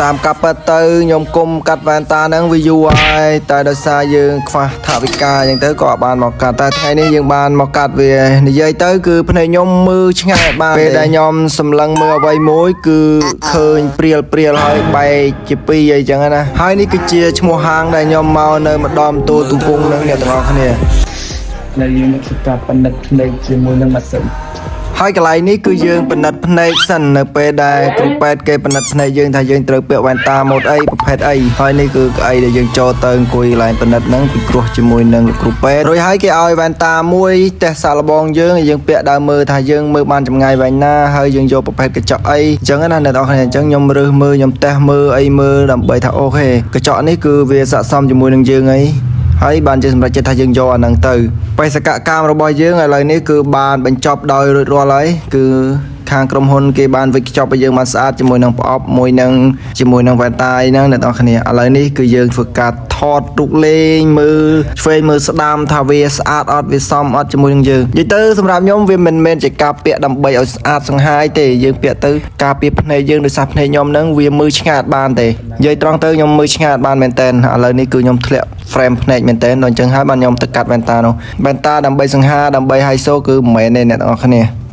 តាមកាប់ពិតទៅខ្ញុំគុំកាត់វ៉ែនតាហ្នឹងវាយូរហើយតែដោយសារយើងខ្វះថវិកាអញ្ចឹងទៅក៏អត់បានមកកាត់តែថ្ងៃនេះយើងបានមកកាត់វានិយាយទៅគឺភ្នែកខ្ញុំមើលឆ្ងាយបានពេលដែលខ្ញុំសម្លឹងមើលអ្វីមួយគឺឃើញព្រាលព្រាលហើយបែកជាពីរអីចឹងណាហើយនេះគឺជាឈ្មោះហាងដែលខ្ញុំមកនៅម្ដុំទូទូពងនឹងអ្នកទាំងអស់គ្នា ដែលយើងមកធ្វើការពិនិត្យភ្នែកជាមួយនឹងម៉ាស៊ីន ហើយកន្លែងនេះគឺយើងពិនិត្យភ្នែកសិននៅពេលដែលគ្រូពេទ្យគេពិនិត្យភ្នែកយើងថាយើងត្រូវពាក់វ៉ែនតាម៉ូតអីប្រភេទអីហើយនេះគឺកៅអីដែលយើងចូលទៅអង្គុយកន្លែងពិនិត្យហ្នឹងពិគ្រោះជាមួយនឹងលោកគ្រូពេទ្យរួចហើយគេឲ្យវ៉ែនតាមួយតេស្តសាកល្បងយើងឲ្យយើងពាក់ដើមមើលថាយើងមើលបានចម្ងាយវែងណាហើយយើងយកប្រភេទកញ្ចក់អីអញ្ចឹងណាអ្នកនរគ្នាអញ្ចឹងខ្ញុំរើសមើលខ្ញុំតេស្តមើលអីមើលដើម្បីថា OK កញ្ចក់នេះគឺវាស័ក្តិសមជាមួយនឹងយើងអី ហើយបានជាសម្រេចចិត្តថាយើងយកអាហ្នឹងទៅបេសកកម្មរបស់យើងឥឡូវនេះគឺបានបញ្ចប់ដោយរួចរាល់ហើយគឺខាងក្រុមហ៊ុនគេបានវិចខ្ចប់ឲ្យយើងបានស្អាតជាមួយនឹងប្រអប់មួយនឹងជាមួយនឹងវ៉ែនតាអីហ្នឹងអ្នកនរគ្នាឥឡូវនេះគឺយើងធ្វើការថតរូបលេងមើលឆ្វេងមើលស្ដាំថាវាស្អាតអត់វាសមអត់ជាមួយនឹងយើងនិយាយទៅសម្រាប់ខ្ញុំវាមិនមែនជាការពាក់ដើម្បីឲ្យស្អាតសង្ហាយទេយើងពាក់ទៅការពារភ្នែកយើងដោយសារភ្នែកខ្ញុំហ្នឹងវាមើលឆ្ងាតបានទេនិយាយត្រង់ទៅខ្ញុំមើលឆ្ងាតបានមែនតើឥឡូវនេះគឺខ្ញុំធ្លាក់ frame ភ្នែកមែនតើដល់អញ្ចឹងហើយបានខ្ញុំទៅកាត់វ៉ែនតានោះវ៉ែនតាដើម្បីសង្ហាដើម្បី high so គឺមិនមែនទេអ្នកទាំងអស់គ្នា។